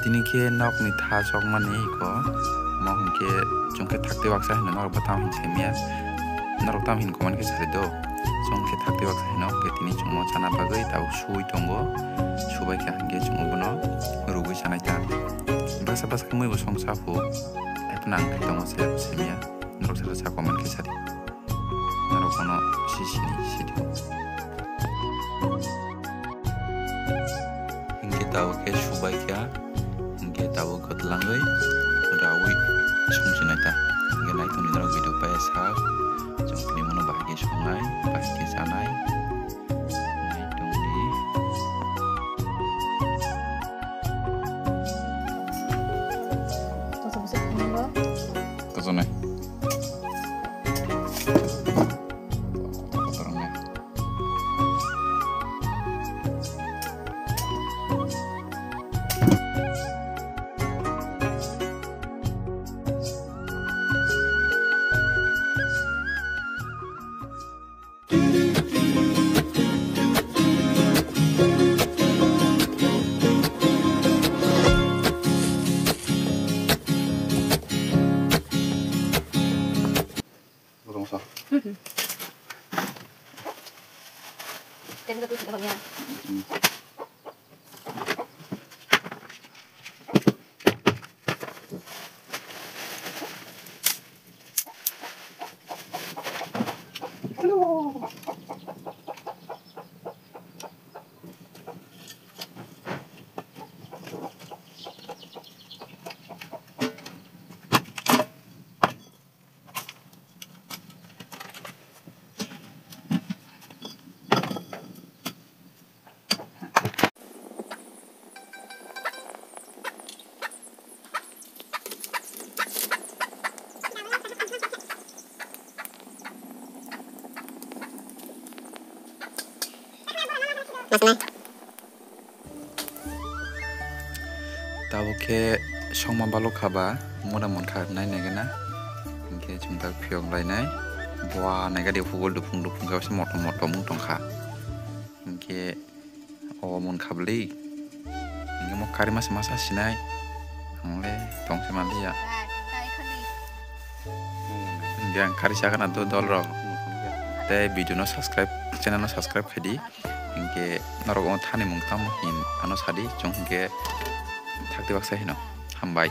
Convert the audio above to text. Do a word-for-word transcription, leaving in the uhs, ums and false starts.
Tini khe nokni tha chokmani iko, mo hinkhe chwng khe thakti baksa hino, norok bo tamo hin saimanya, norok tamo hin comment khe sari do, chwng khe thakti baksa hino, hinkhe tini chwngno chana bagwi tabuk sui tongo, subai kha hinkhe chwng bono rugwi chanai ta. Bwsa bwsa khe mui bo song sa phu, ephano ang khe tongo se saimanya, norok sa sa comment khe sari. Norok bono sisini sidi. Hinkhe tabuk khe subai kha, hinkhe tabuk kwtlangwi rawi songsinai ta. Hinkhe naitongni norok video paiya sak, chwng tini bono bahai khe songnai, bahai khe chanai. Naitongdi. Kochonai. Tabuk khe songma balok kha ba, mura mon kha nai nai gana. Hinkhe chwng tak phiyok lainai. Bua nai gadi hugol dupung dupung khe motom motom wng tong kha. Hinkhe o mon kha bwlwi. Hinkhe mo kari masa masa sinai. Ang le tong se manliya. Hinkhe ang kari chakana do dol rok. Tei video no subscribe, channel no subscribe khai di. Hinkhe norok o thani mung tamo hin ano sadi, chwng hinkhe thakti baksa hino. Hambai.